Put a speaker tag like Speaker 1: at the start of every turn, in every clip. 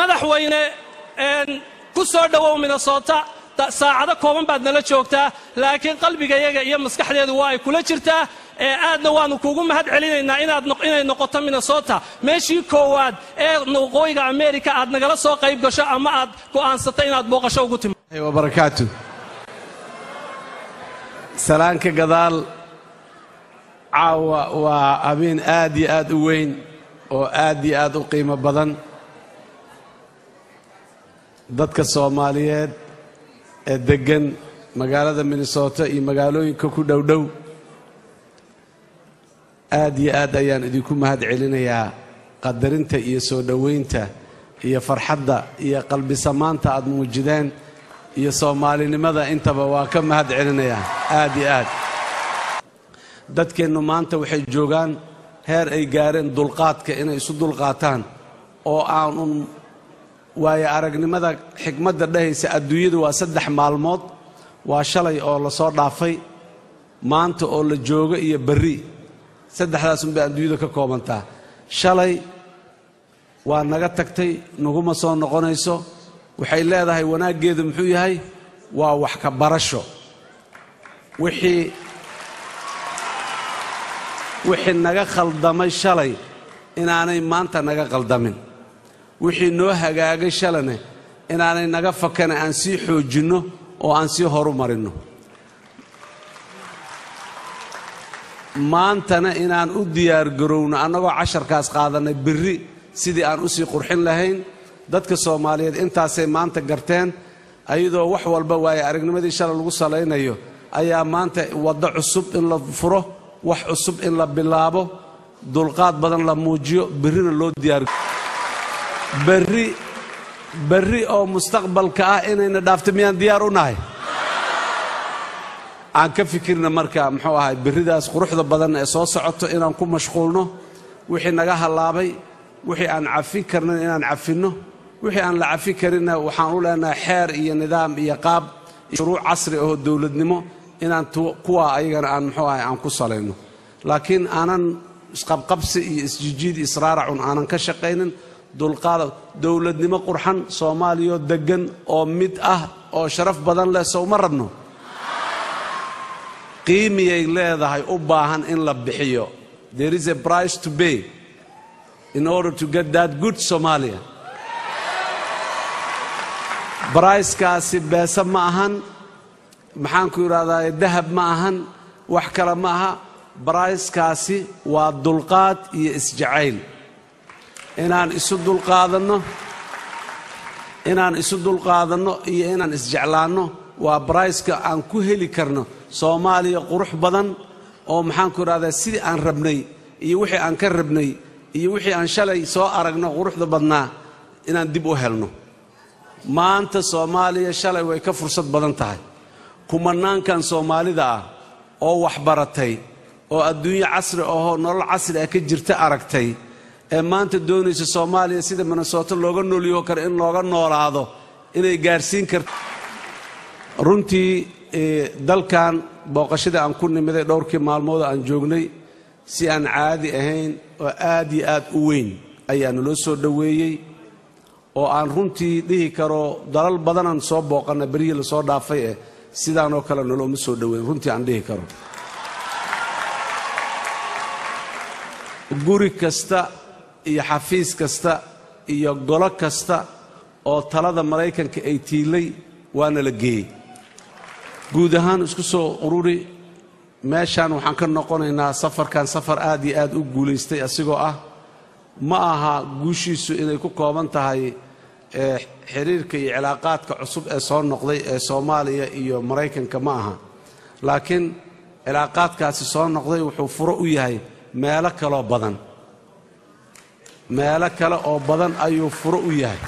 Speaker 1: Madaxweyne, ku soo dhowow Minnesota. Saacado kooban baad nala joogtaa, laakiin qalbigayaga iyo maskaxdeedu waa ay kula jirtaa. Aadna waannu kuugu mahad celinaynaa inay noqoto Minnesota meeshii koowaad ee Waqooyiga Amerika aad nagala soo qayb gasho ama aad go'aansatay inaad booqasho ugu timi.
Speaker 2: Wabarakaatu. Salaanka gadaal, caawa waa habeen aad iyo aad u weyn oo aad iyo aad u qiimo badan. Dadka Soomaaliyeed ee deggan magaalada Minnesota iyo magaalooyinka ku dhowdhow, aad iyo aad ayaan idinku mahad celinayaa qadarinta iyo soo dhowaynta iyo farxadda iyo qalbisamaanta aad muujideen iyo Soomaalinimada intaba waa ka mahad celinayaa aad iyo aad. Dadkeennu maanta waxay joogaan heer ay gaareen dulqaadka inay isu dulqaataan oo aanun waayo aragnimada xikmadda dhehaysa adduunyadu waa 3 maalmood, waa shalay oo lasoo dhaafay, maanta oo la joogo iyo berri. Saddexdaas unbay adduunyadu ka koobantaa. Shalay waa naga tagtay, naguma soo noqonayso. Waxay leedahay wanaaggeedu muxuu yahay? Waa wax ka barasho. Wixii naga khaldamay shalay inaanay maanta naga qaldamin, wixii noo hagaagay shalane inaanay naga fakane, aan sii xoojinno oo aan sii horu marinno. Maantana inaan u diyaargarowno annagoo casharkaas qaadannay berri sidii aan u sii qurxin lahayn. Dadka Soomaaliyeed intaasay maanta garteen. Ayadoo wax walba waaye aragnimadii shalay lagu salaynayo ayaa maanta waddo cusub in la furo, wax cusub in la bilaabo, dulqaad badan la muujiyo, berrina loo diyaar berri. Berri oo mustaqbalka ah inayna dhaafto miyaan diyaar u nahay? Aan ka fikirna marka muxuu ahay berridaas quruxda badan ee soo socoto inaan ku mashquulno. Wixii naga hallaabay, wixii aan cafin karnan inaan cafinno, wixii aan la cafin karinna waxaan u leenahay xeer iyo nidaam iyo qaab shuruuc casri ahoo dowladnimo inaan kuwaa ayagana aan muxuu ahay aan ku salayno, laakiin aanan isqabqabsi iyo isjijiid israaracun aanan ka shaqaynin. Dulqaada, dowladnimo qurxan, Soomaaliyoo deggan oo mid ah oo sharaf badan leh sowma rabno? Qiimiyay leedahay u baahan in la bixiyo. There is a price to pay in order to get that good Somalia. Price-kaasi beese ma ahan, maxaan ku idhahdaa, dahab ma ahan, wax kale ma aha. Price-kaasi waa dulqaad iyo isjacayl, inaan isu dulqaadanno, inaan isu dulqaadanno iyo inaan isjeclaanno waa price-ka aan ku heli karno Soomaaliya qurux badan oo maxaan ku idhahdaa sidii aan rabnay iyo wixii aan ka rabnay iyo wixii aan shalay soo aragno quruxda badnaa inaan dib u helno. Maanta Soomaaliya shalay way ka fursad badan tahay. Kumanaankan Soomaalida ah oo waxbaratay oo adduunyo casri ahoo nolol casri ah ka jirta aragtay ee maanta doonaysa Soomaaliya sida Minnesota looga noolyaho kale in looga noolaado inay gaarsiin karto. Runtii dalkan booqashadii aan ku nimiday, dhowrkii maalmood aan joognay, si aan caadi ahayn oo aad iyo aad u weyn ayaa naloo soo dhoweeyey, oo aan runtii dhihi karo dalal badanaan soo booqannay beryihii lasoo dhaafay eh sidaanoo kale nalooma soo dhoweyn. Runtii aan dhihi karo guri kasta iyo xafiis kasta iyo golo kasta oo talada Maraykanka ay tiilay waana la geeyey. Guud ahaan isku soo ururi, meeshaan waxaan ka noqonaynaa safarkan safar aad iyo aad u guulaystay. Asigoo ah ma aha guushiisu inay ku kooban tahay xiriirka iyo cilaaqaadka cusub ee soo noqday ee Soomaaliya iyo Maraykanka, ma aha, laakiin cilaaqaadkaasi soo noqday wuxuu furo u yahay meelo kaloo badan, meelo kale oo badan ayuu furo u yahay.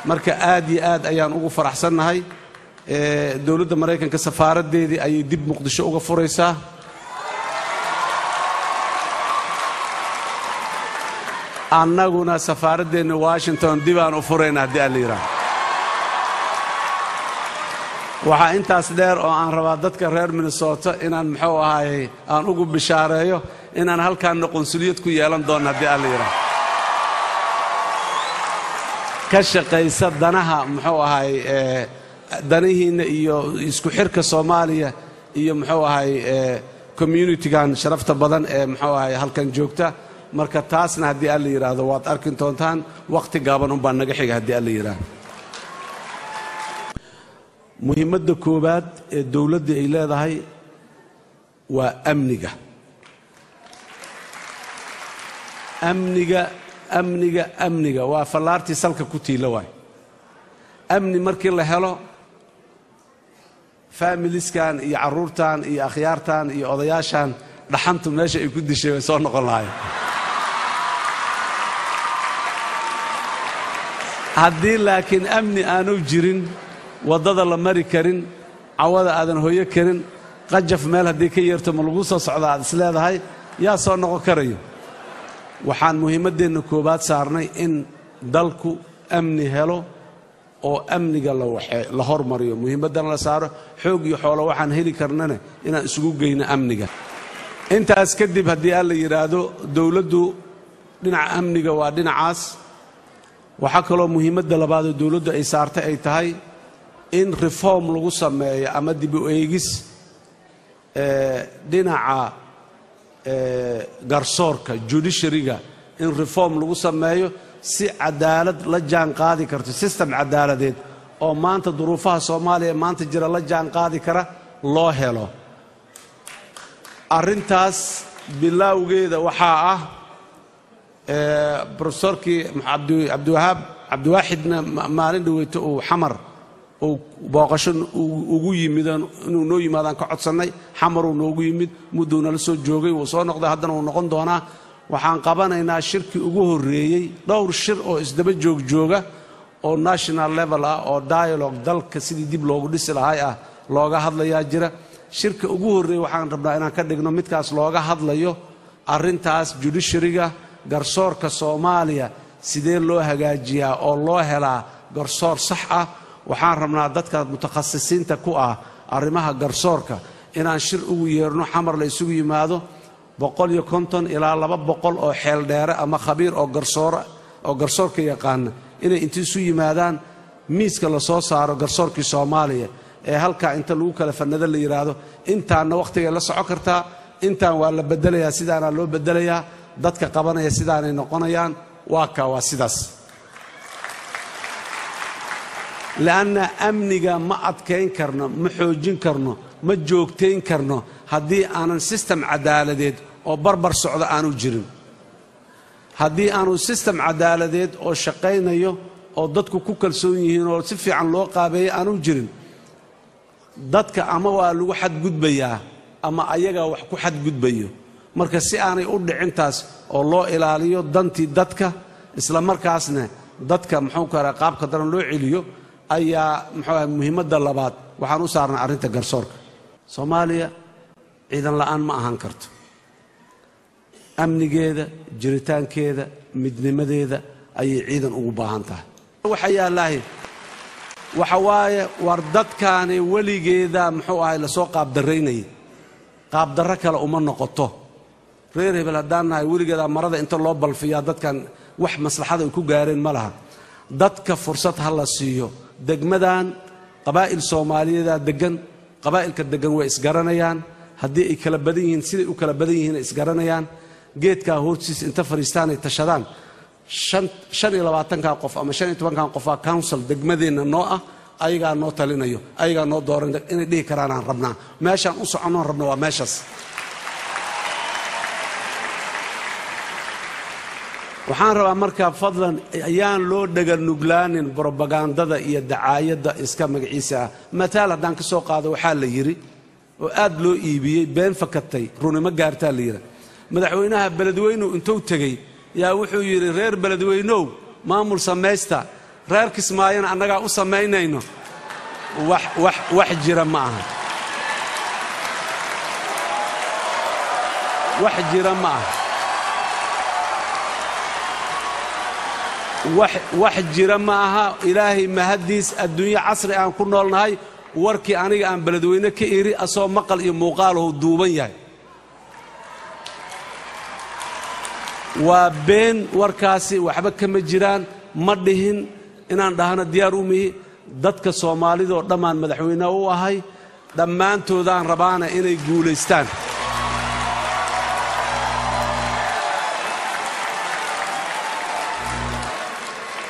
Speaker 2: Marka aad iyo aad ayaan ugu faraxsannahay. Dowladda Maraykanka safaaraddeedii ayay dib Muqdisho uga furaysaa. Annaguna safaaraddeenna Washington dibaan u furayna haddii aan la yidhaaho. Waxaa intaas dheer oo aan rabaa dadka reer Minnesota inaan muxuu ahaayey aan ugu bishaareeyo inaan halkaanna qunsuliyad ku yeelan doonno haddii aan la yidhaaho. Ka shaqaysa danaha, muxuu ahay, danihiinna iyo isku xirka Soomaaliya iyo, muxuu ahay, communitygan sharafta badan ee, muxuu ahay, halkan joogta. Marka taasna haddii Alla yidhaahdo waad arki doontaan, wakhti gaaban unbaa naga xiga haddii Alla yidhaahdo. Muhiimadda koowaad ee dowladda ay leedahay waa amniga, amniga, amniga, amniga. Waa fallaartii salka ku tiila waay. Amni markii la helo, familiskan iyo carruurtan iyo akhyaartan iyo odayaashan dhaxantu meesha ay ku dishay way soo noqon lahayen. Haddii laakiin amni aanu jirin, waddada la mari karin, cawada aadan hoyo karin, qajaf meel haddii ka yeerto ma lagu soo socda aad is leedahay, yaa soo noqon karayo? Waxaan muhiimaddeenna koowaad saarnay in dalku amni helo oo amniga la hormariyo, muhiimaddana la saaro, xoog iyo xoolo waxaan heli karnana inaan isugu geyno amniga. Intaas kadib, haddii Alla yidhaahdo, dowladdu dhinaca amniga waa dhinacaas. Waxaa kaloo muhiimadda labaadoo dowladdu ay saartay ay tahay in reform lagu sameeyo ama dib u eegis dhinaca garsoorka, judiciaryga, in reform lagu sameeyo si cadaalad la jaan qaadi karto, system cadaaladeed oo maanta duruufaha Soomaaliya maanta jira la jaan qaadi kara loo helo. Arrintaas bilaawgeeda waxaa ah profesorkii Cabdiwahaab Cabdiwaaxidna maalin dhaweyto uu Xamar uu booqasho ugu yimid, inuu noo yimaadaan ka codsannay. Xamaruu noogu yimid, mudduu nala soo joogay, wuu soo noqday, haddana wuu noqon doonaa. Waxaan qabanaynaa shirkii ugu horreeyey dhowr shir oo isdaba joogjooga oo national level ah oo dialogue dalka sidii dib loogu dhisi lahay ah looga hadlayaa jira. Shirka ugu horreeyey waxaan rabnaa inaan ka dhigno midkaas looga hadlayo arrintaas judiciaryga, garsoorka Soomaaliya, sidee loo hagaajiyaa oo loo helaa garsoor sax ah. Waxaan rabnaa dadka mutakhasisiinta ku ah arrimaha garsoorka inaan shir ugu yeerno, Xamar la isugu yimaado, 150 ilaa 200 oo xeeldheere ama khabiir oo garsoor oo garsoorka yaqaana inay inta isu yimaadaan, miiska la soo saaro garsoorkii Soomaaliya ee halkaa inta lagu kala fanado la yidhaahdo, intaanna wakhtigay la soco kartaa, intaan waa la bedelayaa, sidaanaa loo bedelayaa, dadka qabanaya sidaanay noqonayaan, waa kaa, waa sidaas. Li'anna amniga ma adkayn karno, ma xoojin karno, ma joogtayn karno haddii aanan system cadaaladeed oo barbar socdo aanu jirin, haddii aanu system cadaaladeed oo shaqaynayo oo dadku ku kalsoon yihiin oo si fiican loo qaabeeyo aanu jirin. Dadka ama waa lagu xadgudbayaa ama ayagaa wax ku xadgudbayo. Marka si aanay u dhicintaas oo loo ilaaliyo dantii dadka, isla markaasna dadka, muxuu karaa, qaabka daran loo celiyo, ayaa, muxuu ahay, muhiimadda labaad waxaan u saarnay arrinta garsoorka. Soomaaliya ciidan la'aan ma ahaan karto. Amnigeeda, jiritaankeeda, midnimadeeda ayay ciidan ugu baahan tahay. Waxa yaallaahi waxa waaye, war dadkaani weligeeda, muxuu ahay, lasoo qaabdarraynayay, qaabdarro kale uma noqoto. Reer hebel haddaan nahay, weligeeda marada inta loo balfiyaa dadkan wax maslaxada ay ku gaareen ma laha. Dadka fursad ha la siiyo. Degmadan qabaa'il Soomaaliyeedaa deggan. Qabaa'ilka deggan way isgaranayaan. Haddii ay kala badan yihiin, siday u kala badan yihiin ay isgaranayaan. Geedkaa hoostiisa inta fadhiistaan ay tashadaan, 25-kan qof ama 15-kan qofaa council degmadeenna noo ah, ayagaa noo talinayo, ayagaa noo dooran inay dhihi karaanaan rabnaa. Meeshaan u soconnoon rabna waa meeshaas. Waxaan rabaa markaa, fadlan ayaan loo dhega nuglaanin brobagandada iyo dacaayadda iska magaciisa ah. Mataal haddaan ka soo qaado, waxaa la yidhi oo aad loo iibiyey, been fakatay runimo gaartaa la yidhi, madaxweynaha Beledweynuhu intuu tegey yaa wuxuu yidhi, "Reer Beledweynow, maamul samaysta, reer Kismaayona annagaa u samaynayno." Wax jira ma aha, wax jira ma aha, wax jira ma aha. Ilaahay mahaddiis, adduunyo casri aan ku noolnahay. Warkii aniga aan Beledweyne ka iri asoo maqal iyo muuqaalahu duuban yahay. Waa been warkaasi, waxba kama jiraan, ma dhihin. inaan dhahana diyaar u mihi. Dadka Soomaalidoo dhammaan madaxweyne u ahay, dhammaantoodaan rabaana inay guulaystaan.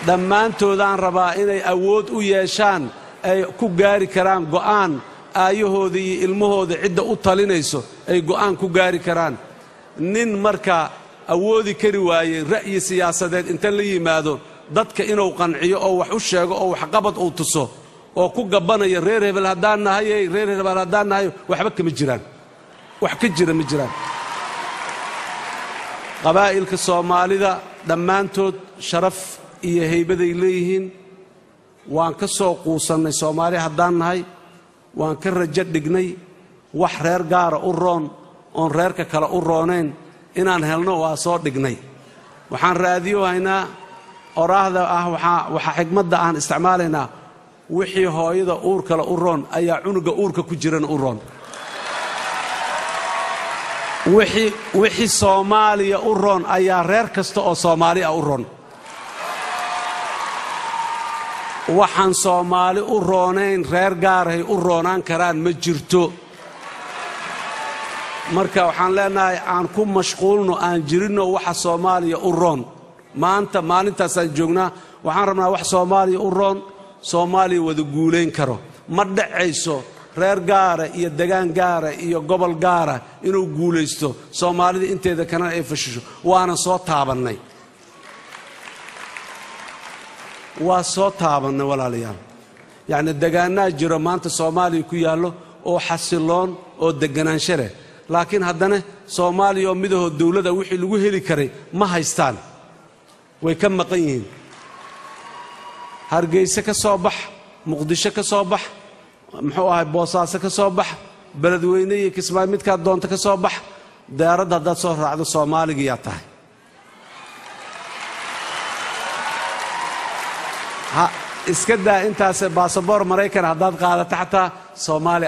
Speaker 2: Dhammaantoodaan rabaa inay awood u yeeshaan ay ku gaari karaan go'aan aayahooda iyo ilmahooda cidda u talinayso ay go'aan ku gaari karaan. Nin marka awoodi kari waayey ra'yi siyaasadeed inta la yimaado dadka inuu qanciyo oo wax u sheego oo waxqabad uu tuso oo ku gabbanaya reer hebel haddaan nahay, reer hebel haddaan nahay, waxba kama jiraan, wax ka jira ma jiraan. Qabaa'ilka Soomaalida dhammaantood sharaf iyo haybaday leeyihiin. Waan ka soo quusannay Soomaali haddaan nahay, waan ka rajo dhignay wax reer gaara u roon oon reerka kale u roonayn inaan helno, waa soo dhignay. Waxaan raadiyo haynaa oraahda ah, waxaa xigmadda aan isticmaalaynaa: wixii hooyada uur kale u roon ayaa cunuga uurka ku jirana u roon. Wixii Soomaaliya u roon ayaa reer kasta oo Soomaali ah u roon. Waxaan Soomaali u roonayn reer gaarahay u roonaan karaan ma jirto. Marka waxaan leenahay aan ku mashquulno, aan jirinno waxa Soomaaliya u roon. Maanta maalintaasaan joognaa, waxaan rabnaa wax Soomaaliya u roon, Soomaaliya wada guulayn karo. Ma dhacayso reer gaara iyo degaan gaara iyo gobol gaara inuu guulaysto, Soomaalida inteeda kalena ay fashisho. Waana soo taabannay, waa soo taabannay walaalayaal. Yacni degaanaa jiro maanta Soomaaliya ku yaallo oo xasiloon oo deganaansho leh, laakiin haddana Soomaaliya oo midahoo dowladda wixii lagu heli karay ma haystaan, way ka maqan yihiin. Hargeyse ka soo bax, Muqdisho ka soo bax, muxuu ahay, Boosaaso ka soo bax, Beledweyne iyo Kismaayo midkaad doonto ka soo bax, diyaaradda haddaad soo raacdo Soomaaligayaa tahay. Iska daa intaase, baasaboor Maraykan haddaad qaadato xataa Soomaali.